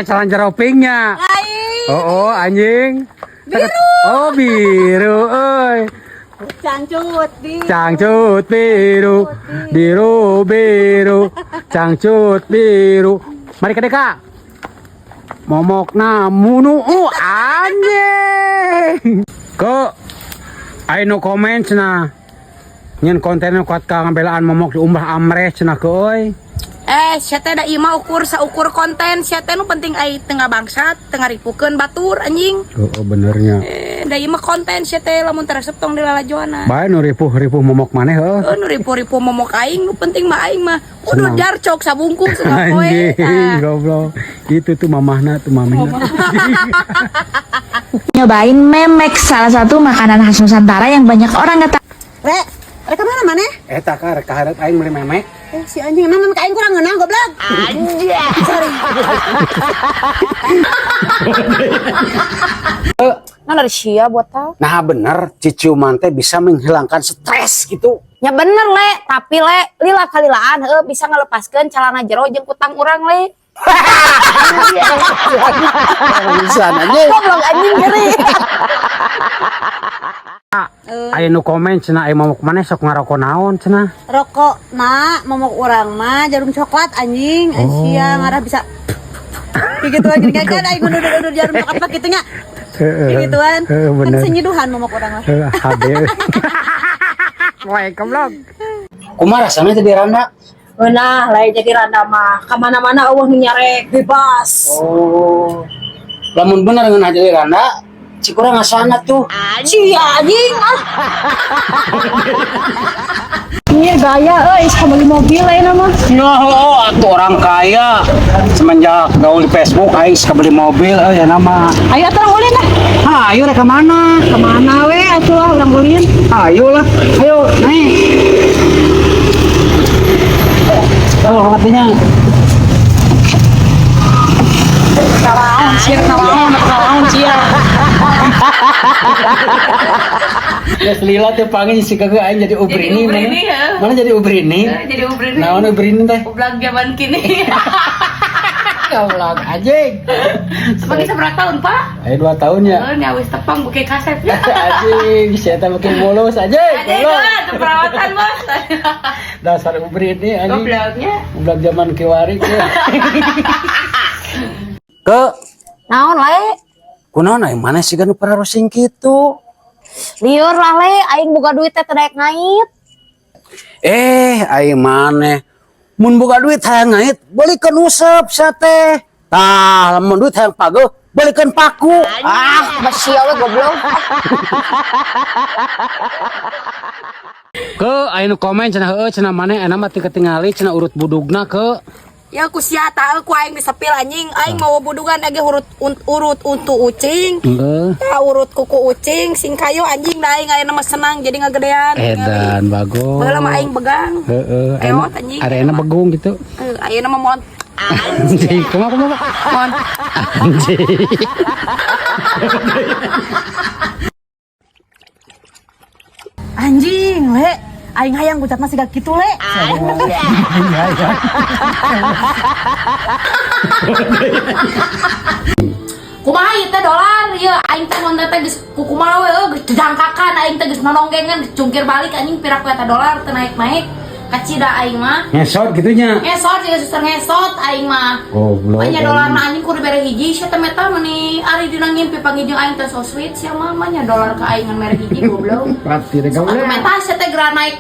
Celana jeropingnya. Lain. Oh, anjing. Biru. Oh, biru euy. Cangcut biru. Cangcut biru, biru biru, cangcut biru. Mari ke deka. Momokna munu anjing. Ke aya nu komen cenah. Nyen konten nu kuat ka ngabelaan momok diumbah amreh cenah ke euy. Sia teh da ieu mah ukur saukur konten, sia teh nu penting ai teu ngabangsat, teu ngaripukeun batur anjing. Oh, benernya. Da ieu mah konten sia teh lamun teu resep tong dilalajoana. Bae nu ripuh-ripuh momok maneh heuh. Nu ripuh-ripuh momok aing, nu penting mah aing mah kudu Senang. Jarcok sabungkus unggal poe. Anjing, Tah. goblok. Itu tuh mamahna tuh mamihna. Nyobain memek, salah satu makanan khas Nusantara yang banyak orang nggak tahu. Re, rek ka mana maneh? Eta ka rek kaharep aing meuli memek. Si anjing emang memek aing kurang ngeunah goblok. Anjing. Sorry. Nah dari sia buat tau. Nah bener, ciciuman teh bisa menghilangkan stres gitu. Ya bener le, tapi le lila kalilaan heuh bisa ngalepaskeun calana jero jeung kutang urang le. Bisa aja. Goblok anjing ngeri. Aya nu komen cenah aya momok maneh sok ngaroko naon cenah. Rokok nak momok urang mah jarum coklat anjing. Oh. Sia ngarah bisa kayak gitu aja kan aing undur-undur jarum coklat mah kitu nya. Kayak gituan. Heeh, Kan bener. senyiduhan momok urang mah. Heeh, HD. Wah, goblok. Kumaha rasana jadi randa? Nah, lain jadi randa mah. Kemana-mana euweuh nu nyarek, bebas. Oh. Lamun bener ngeunah jadi randa, cik urang ngasana tuh. Sia anjing ah. Ini gaya euy, geus beli mobil lain mah. Ya, oh, atuh orang kaya. Semenjak gaul di Facebook aing suka beli mobil euy ya nama. Ayo atuh urang ulin lah. Ah, ayo rek ka mana? Kemana we atuh lah urang ulin. Ayo lah, ayo naik. Oh, matinya. Kalaon sia, kalaon, kalaon sia. Ya selila teh pangin si kagak aing jadi ubrini mana? Ubrini, ya. Mana jadi ubrini? Jadi ubrini. Naon ubrini teh? Ublag zaman kini. Goblok anjing. Sebagai seberapa tahun, Pak? Ayo 2 tahun ya. Oh, nyawis tepang buke kaset. Anjing, saya teh makin bolos anjing. Ada Goblok. itu perawatan, Bos. Dasar ubrini anjing. Gobloknya. Goblok zaman kiwari ke. Ke Naon le? kunaon aya maneh siga nu pararosing kitu? Liur lah le, aing boga duit teh teu daek ngait. Aing maneh mun boga duit hayang ngait, beulikeun usep sia teh. Tah, lamun duit hayang pageuh, beulikeun paku. Ah, basi we goblok. Ke aya nu komen cenah heueuh cenah maneh enak mah teu ketingali cenah urut budugna ke. Ya ku sia ta ku aing disepil anjing, aing mau budugan ge urut urut untu ucing. Heeh. Ta urut kuku ucing sing kayo anjing da aing ayeuna mah senang jadi ngagedean. Edan bagus. Baheula mah aing begang. Heeh, Ewot, enak. anjing. Ada enak begung gitu. Heuh, ayeuna mah mon Anjing, kumaha kumaha. mon. Anjing. Anjing, le. Aing hayang gucat mah siga kitu le. Kumaha ieu teh dolar ieu aing teh mun teh geus kukumaha we euy geus jangkakan aing teh geus nononggengan geus jungkir balik anjing piraku eta dolar teu naik-naik kacida aing mah. Ngesot gitunya. Ngesot juga suster ngesot aing mah. Goblok. Makanya dolar mah anjing kudu bere hiji sia teh meta meuni ari dina ngimpi panggih jeung aing teh so sweet sia mah mah nya dolar ka aing ngan mere hiji goblok. Mati deh Atuh kamu. meta sia teh geura naik.